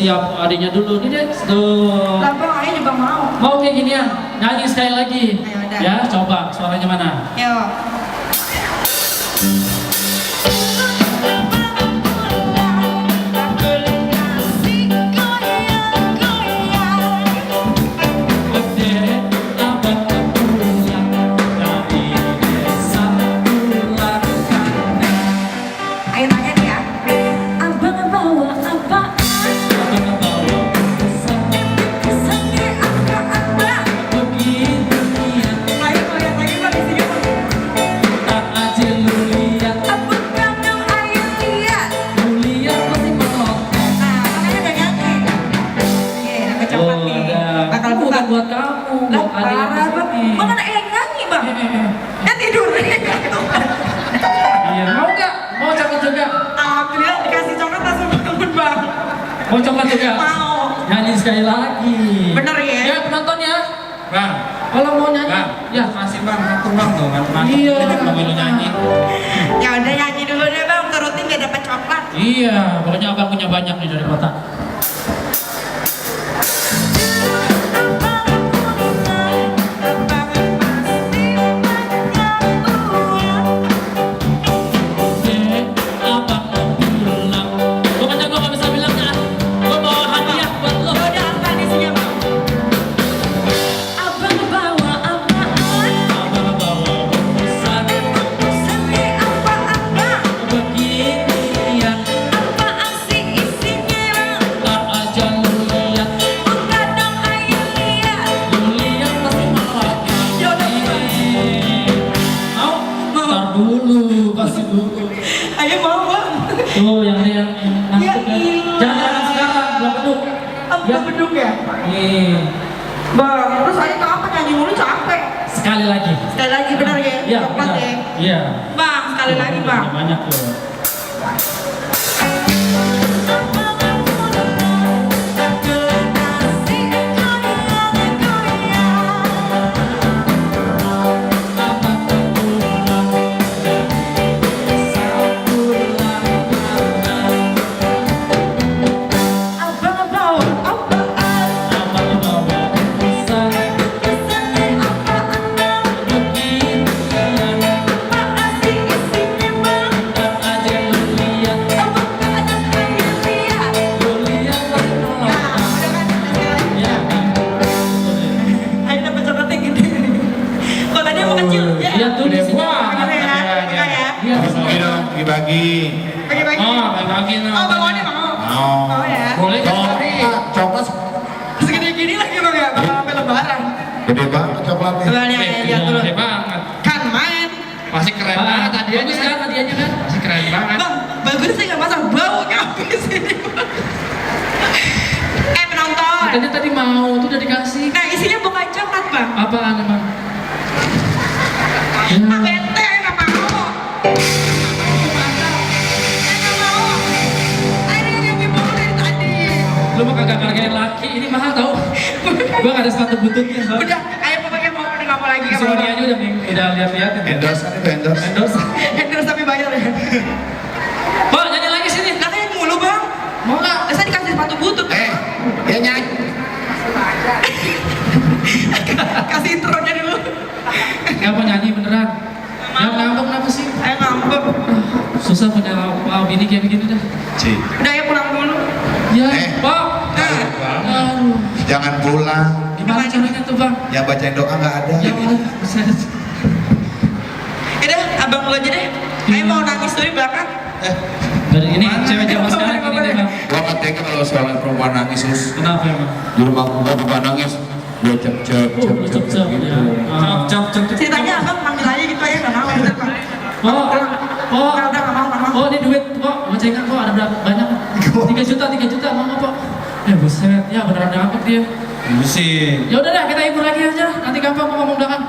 siap adiknya dulu. Ini deh, tuh. Lah bang, ayah juga mau. Mau kayak gini ya? Nyanyi sekali lagi. Ayo, udah. Ya, coba suaranya mana? Yuk. Ayo nanya nih ya. Abang bawa apaan? Kesannya apa-apa? Ayo lihat lagi bang di sini bang. Abang kadang ayah lihat. Nah, makanya udah nyanyi. Oke, aku cepat nih. Bakal buka. Bukan buat kamu, Lah, buat adik yang di parah bang. sini. Bang kan ayah yang nyanyi bang. Ya tidur. Iya, mau nggak? Mau coklat juga? Alhamdulillah dikasih coklat langsung bangun bang. Mau coklat juga? Mau. Nyanyi sekali lagi. Bener ya? Ya, penonton ya. Bang, Kalau mau nyanyi, bang, ya. masih bang, aku bang tuh kan bang. Iya. Mau lu nyanyi. Ya udah nyanyi dulu deh bang. Turutin gak dapat coklat. Iya, pokoknya abang punya banyak nih dari kota. Abang mau pulang. Pokoknya gua nggak bisa bilang ya. Gua bawa hadiah buat lo. Ya udah apa isinya bang? Abang bawa apaan? Abang bawa bungkusan Seni apa-apa? beginian. Apaan sih isinya bang? Tak aja lu lihat, Buka dong ayah lihat. lu lihat pasti marah. Ya udah bang. Mau? Ntar dulu, kasih dulu. Ayo mau bang. Tuh yang nangkep Ya ya. ilah. Jangan sekarang, belum beduk. Abang beduk ya? Nih, Bang, terus saya kapan nyanyi mulu capek. sekali lagi. Sekali lagi benar ya? Iya, Coklat benar. ya? Iya. Bang, sekali lagi bang. Banyak tuh. Abang bawa apaan? Abang bawa bungkusan Seni apa-apa? beginian. Apaan sih isinya bang? Tak aja lu lihat, Abang kadang ayah lihat. lu lihat pasti Nah, marah. udah kan? Sekali lagi. Ya, kan? Ayo dapat coklatnya gede. Kok tadi mau kecil? Ya. Iya tuh di sini. Makasih ya. Makasih ya. Iya. Bagi dong, bagi-bagi. Bagi-bagi. Oh, bagi-bagi Oh, Bang Oni mau? Mau. Mau ya? Boleh kan? Coklat Segini-gini lagi bang ya? Bakal sampai lebaran. gede banget coklatnya. Lebarannya ayah lihat dulu. Gede banget. Kan main. Masih keren banget hadiahnya. Bagus kan hadiahnya kan? Masih keren banget. Bang, bagus sih nggak masak bau habis ini. Penonton. Katanya tadi mau, tuh udah dikasih. Nah isinya bukan coklat bang. Apaan emang? Ah, Ya. bete nggak mau. Nggak mau. Ayo yang dibawa dari tadi. Lu mah kagak hargain laki, ini mahal tau. Gua gak ada sepatu bututnya. Udah, ayo pokoknya mau udah nggak mau lagi nggak mau. Soalnya aja udah lihat-lihat. Endorse kan itu endorse. Endorse. Endorse tapi bayar ya. Bang, nyanyi lagi sini. Lah kayak mulu bang. Mau nggak? Saya dikasih sepatu butut. Ya nyanyi. Kasih intronya dulu. Gak mau nyanyi beneran. Nggak Yang mau. ngambek kenapa sih? Ayo ngambek. Susah punya bini kayak begini dah. Ci, Udah ya pulang dulu. Ya, Pak. Nah, Aduh. jangan pulang. Gimana caranya tuh, Bang? Yang bacain doa nggak ada. Ya Allah, buset. udah abang lu aja deh. Ayo mau nangis dulu di belakang. Dari ini cewek zaman sekarang ini deh, Bang. Gua nggak tega kalau seorang perempuan nangis terus. Kenapa emang? Di rumah gua bukan nangis. Gua cep Oh, lu cep-cep gitu. ya. Cep-cep. Ceritanya abang manggil aja gitu aja nggak mau. Udah Pak. Oh, oh, Udah nggak mau nggak mau. oh, ini duit, kok, gocengan kok ada berapa banyak? 3 juta, mau nggak, Pak? Buset, ya beneran dapet dia. Ini sih. Ya udah dah, kita hibur lagi aja. Nanti gampang mau ngomong belakang.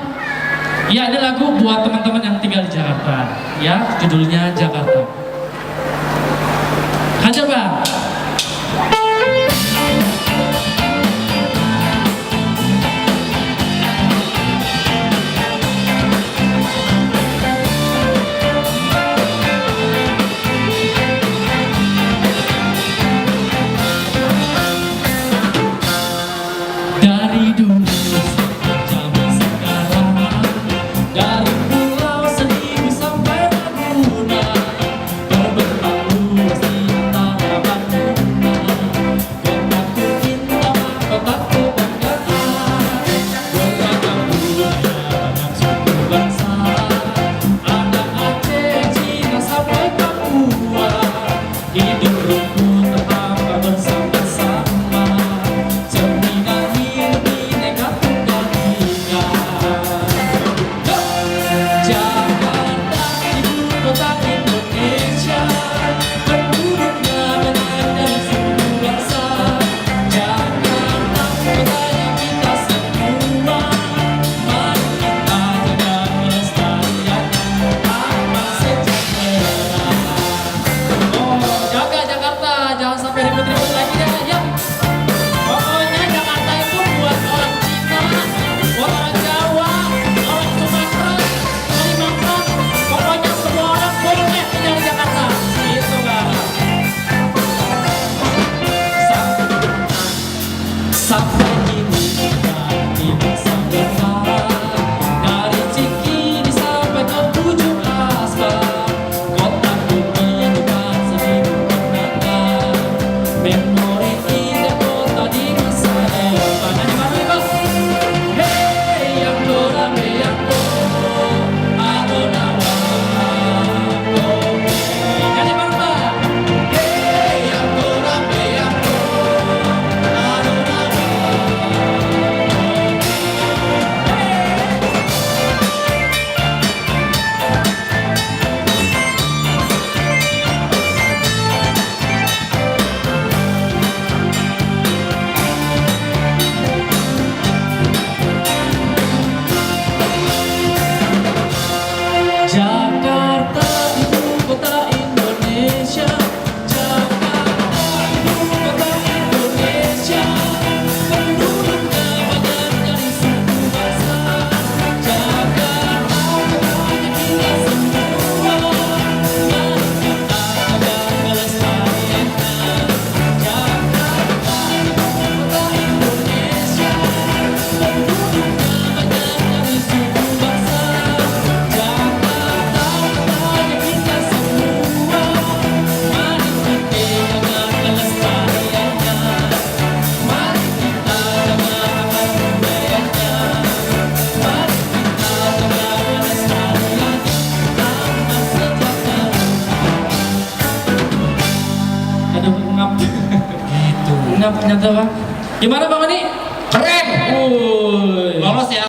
Ya, ini lagu buat teman-teman yang tinggal di Jakarta. Ya, judulnya Jakarta. Hajar, Bang. mantap nyata Bang. Gimana Bang Ani? Keren. Wuih. Lolos ya.